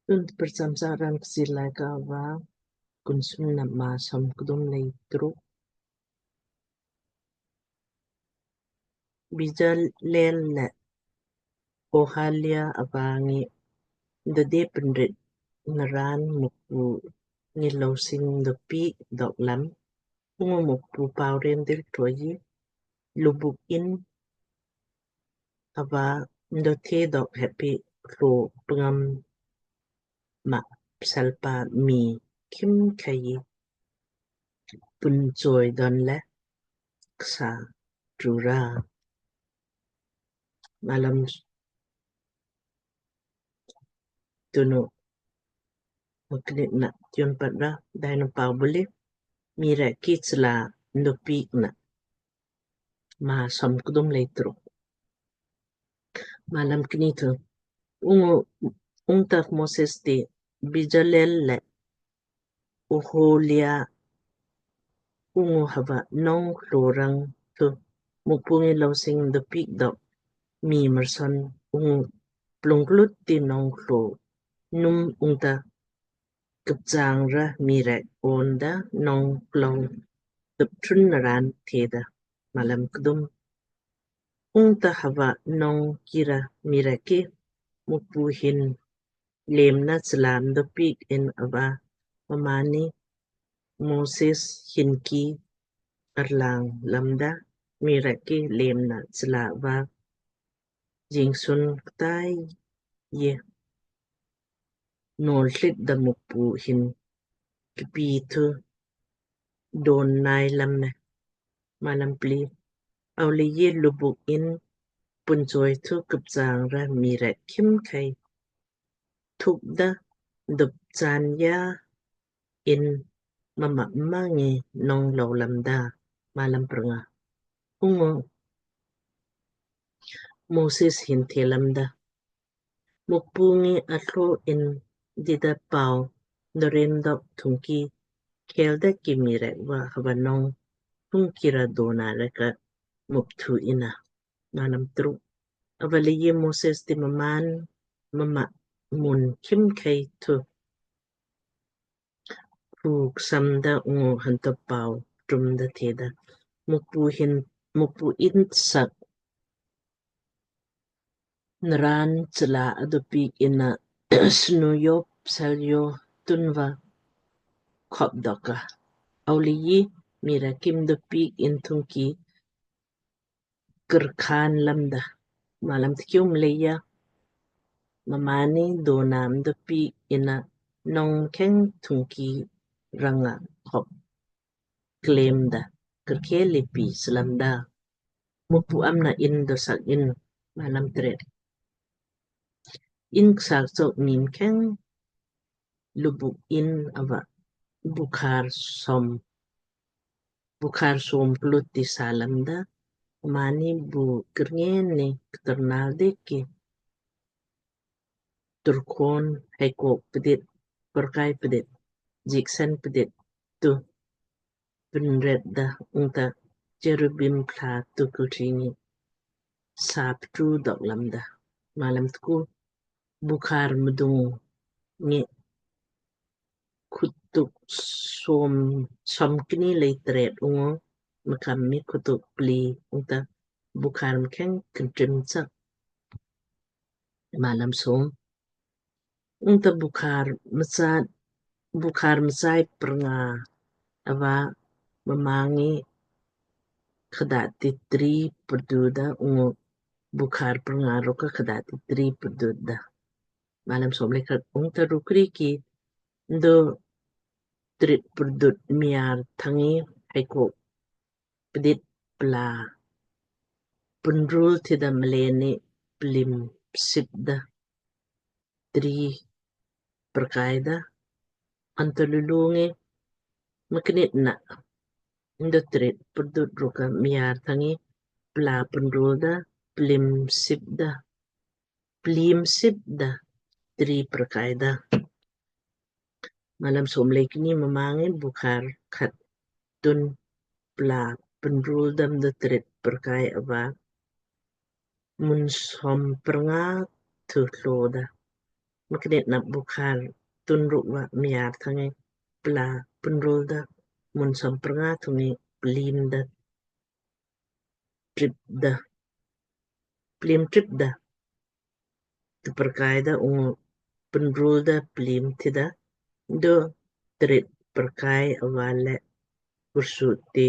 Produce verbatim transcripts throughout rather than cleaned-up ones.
Tun prcham sa raan Kchiir Laaika va Kunsunna maa som kdum lei truk. Bezalel le Oholiab ava ngi dade pinrit naraan Mukpu ngi lousing dopiik dok lam. Ungu Mukpu pau ren dil troi, lubuk in ava dothe dok heppi lo pngam ma pselpa mii khimkhei pun choi don le ksa trura. Malam tunu muknit na tiun patra dainu pau buli mii rek ki chla dopiik na. Maa som kdum lei truk. Malam kni thu. Ungu ungta Moses ti Bezalel le Oholiab ungu hava nong lorang thu Mukpu ngi lousing dopiik dok mii marson ungu plungklut ti nong lo num ungta kupchang ra mii rek onda nong klou tuptrun naraan theda. Malam kdum. Ungta hava nong kira mii rek ki Mukpu hin lemna chla dopiik in ava mmaanni Moses hin ki arlang lamda. Mii rek ki lemna chla va jingsun ktai ye nol hlit da Mukpu hin kpi thu don nai lam me. Malam pli. Aule ye lubuk in pun choi thu kupchang ra mii rek khimkhei thuk da dup chaan ya in mma mma ngi nong lou lamda. Malam prnga. Ungu Moses hin the lamda. Mukpu ngi atlo in dida pau doren dok thungki khel da ki mii rek va hava nong thungki ra dona rek ka mupthu ina. Malam truk. Ava leiyi Moses ti mmaan mma mun khimkhei thu puk samda ungu hanto pau tumda theda. Mukpu hin, Mukpu in sak naraan chla adopiik ina snu yo psel yo tunva khop doka. Aule yi mii rek ki mdopiik in thungki kurkhan lamda. Malam tkiu. Mleija mmaanni dona mdopiik ina nong mkheng thungki ranga khop klemda kurkhe lipi slamda. Mukpu amna in dosak in. Malam tret. In ksak chok mii mkheng lubuk in ava bukhar som, bukhar som klut ti sa lamda. Mmaanni bu kurngen ni ktarnal deki turkon, haikok pdit, perkai pdit, jiksen pdit tu pinret da ungta cherubim pla tu kultringi sap tu dok lamda. Malam tku. Bukhar mdung ngi khutuk som, som kni lei tret ungu mkam mi khutuk pli ungta bukhar mkheng kintrim chak. Malam som. Ungta bukhar msat, bukhar msai prnga ava mma ngi khadat ti tri purduda ungu bukhar prnga roka khadat ti tri purduda. Malam som lei khat. Ungta rukri ki ndo trit purdut miar thangi haikok pdit pla punrul tida mleni plim sipda tri prakaida. Anto lulu ngi mknit na ndo trit purdut roka miar thangi pla punrul da plim sipda plim sipda tri prakaida. Malam som lei kni. Mma ngi bukhar khat tun pla punrul dam da trit prakai ava mun som prnga thu tlo da. mknitna bukhar tun rukva miyar thang ngi pla pnrul da mun som prnga thung ngi plim da trip da, plim trip da, tu prkai da ungu pnrul da plim thi da, do trit prkai ava le kursu ti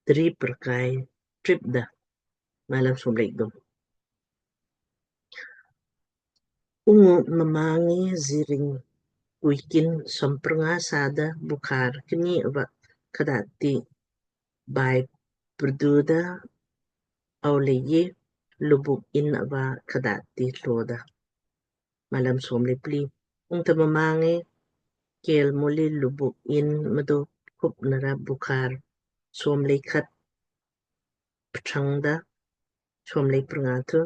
tri prkai trip da. Malam som le kdum. Ungu mma ngi ziring kuikin som prnga sada bukhar kni ava kdati bai purdu da au leiji lubuk in ava kdati tlo da. Malam som le pli. Ungta mma ngi kel muli lubuk in mdo khup nara bukhar som le khat pchang da, som le prnga thu,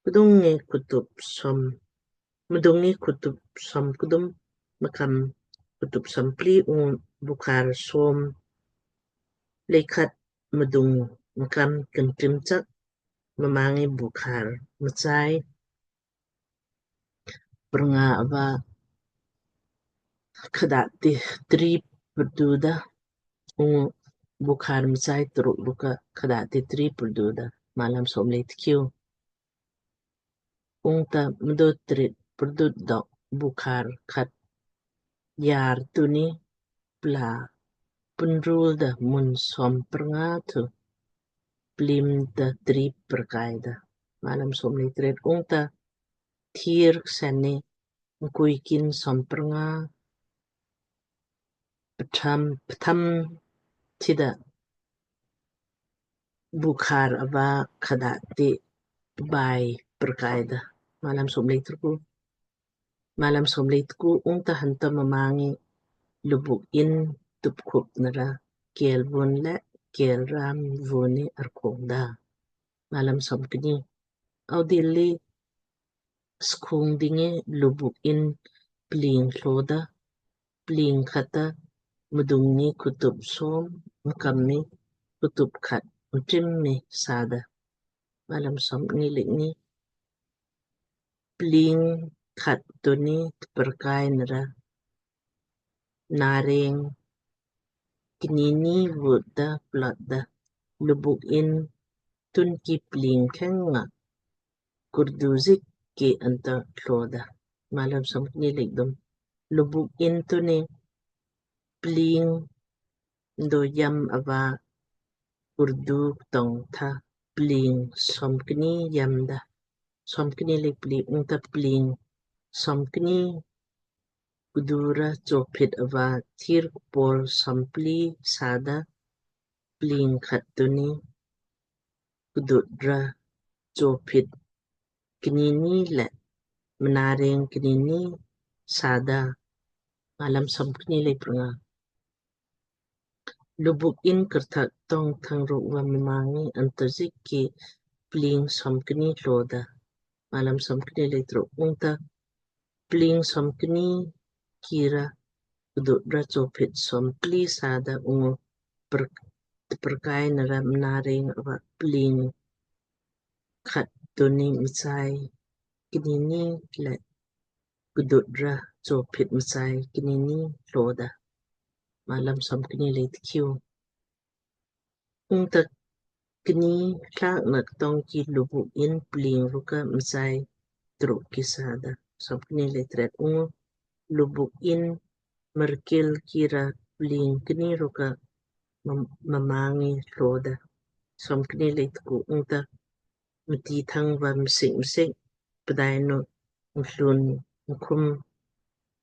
kdung ngi kutup som, mdung ngi kutup som kdum, mkam kutup som pli ungu bukhar som le khat mdung mkam kintrim chak, mma ngi bukhar mchai prnga ava kdati tri purdu da, ungu bukhar mchai truk rukva kdati tri purdu da. Malam som le tkiu. Ungta mdo trit purdu dok bukhar khat yar tuni pla pnrul da mun som prnga thu plim da tri prkai da. Malam som le tret. Ungta thir sani kuikin som prnga ptham, ptham thi da bukhar ava kdati bai prkai da. Malam som le tku. Malam som le tku. Ungta hanta mma ngi lubuk in tup khup nara kel vun le kel ram vun ni arkhong da. Malam som kni. Au dilli skhung dingi lubuk in pling tlo da, pling khat ta mdung ngi kutup som, mkam mi kutup khat mtrim mi sada. Malam som kni le kni. Pling khat tuni tprkai nara nareng knini vut da plat da lubuk in tun ki pling kheng nga kurdu zik ki anta tlo da. Malam som kni le kdum. Lubuk in tuni pling do yam ava kurdu tong tha pling som kni yam da. Som kni le pli. Ungta pling som kni kdura chopit ava thir kpol som pli sada pling khat tuni kdura chopit knini le mnareng knini sada. Malam som kni le prnga. Lubuk in kurthak tong thang rukva mma ngi antazik ki pling som kni tlo da. Malam som kni le truk. Ungta pling som kni kira kdura chopit som pli sada ungu per-, tprkai nara mnareng ava pling khat tuni mchai knini le kdura chopit mchai knini tlo da. Malam som kni le tkiu. Ungta kni thlak na ktong ki lubuk in pling rukva mchai truk ki sada. Som kni le tret. Ungu lubuk in merkil kira pling kni rukva mma ngi tlo da. Som kni le tku. Ungta mti thang va msik msik pdainu mlun mkhum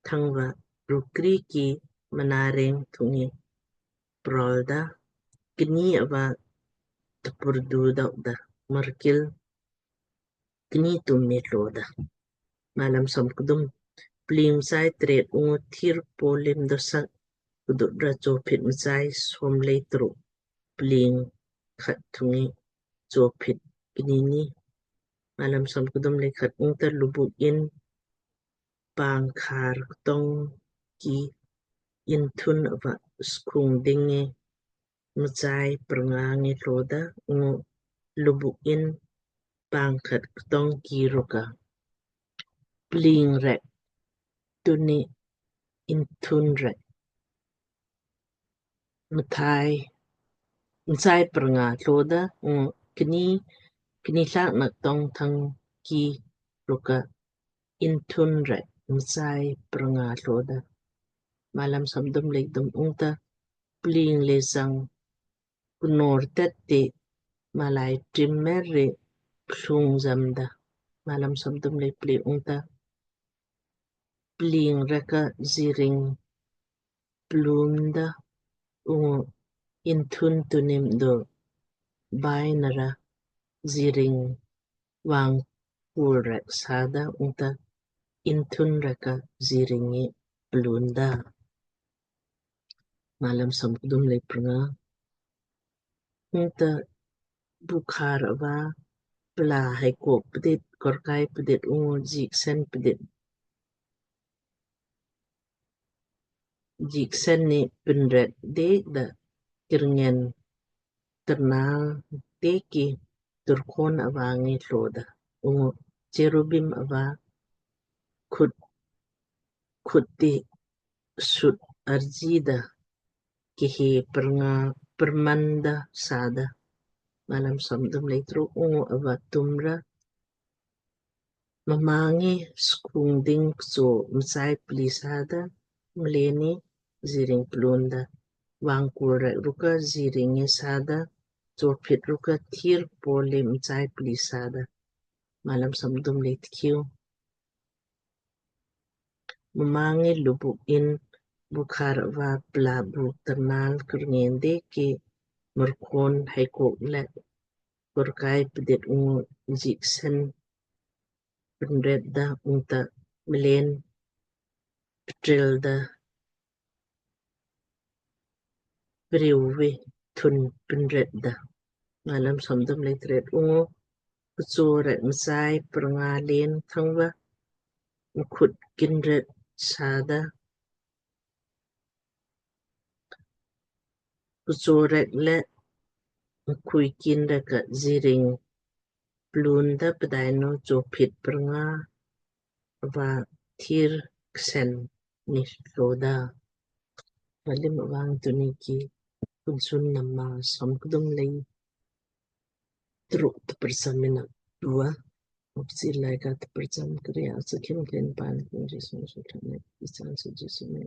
thang va rukri ki mnareng thung ngi prol da kni ava tpurdu dok da merkil kni tum mi tlo da. Malam som kdum. Pling mchai tret ungu thir polim dosak kdura chopit mchai som le truk pling khat thung ngi chopit knini. Malam som kdum le khat. Ungta lubuk in pangkhar ktong ki in thun ava skhung dingi mchai prnga ngi tlo da ungu lubuk in pangkhat ktong ki rukva pling rek tunni inthun rek mthai, mthai prnga tloda, ungu kni, kni tlak nak tong thang ki rukka inthun rek mthai prnga tloda. Malam somdum lei dum. Ungta pling le sang knor tet ti malai trim mer ri plung zamda. Malam somdum lei pli. Ungta pling rekka ziring plunda, ungu inthun tunni mdo bai nara ziring vang kul rek sada, ungta inthun rekka ziring ngi plunda. Malam somkdum lei prnga. Ungta bukhar ava pla hai kok pdit, korkai pdit, ungu jiksen pdit, jiksen ni pinret dek da kirngen ternal dek ki turkon ava ngi tloda. Ungu cherubim ava khut, khut ti sut arjida kihi prnga permanda sada. Malam somdum lei truk. Ungu ava tumra mma ngi skung ding kcho mchai pli sada, mleni ziring plunda. Vang kul rek rukka ziring ngi sada, chophit rukka thir poli mchai pli sada. Malam somdum lei tkiu. Mma ngi lubuk in bukhar ava pla buk ternal kirngen dek ki murkon hai kok le korkai pdit, ungu jiksen pinret da, ungta mlen ptril da priu vi thun pinret da. Malam somdum lei tret. Ungu kcho rek mchai prnga len thangva mkhut kinret sada, kcho rek le mkhui kin rekka ziring plunda, pdainu chophit prnga ava thir ksen ni tloda. Malam avang tunni ki Kunsunna maa somkdum lei truk tprcham mina dua. Opsi laika tprcham kri asa kim ken pan kin Jisu sutane isan su Jisu ne.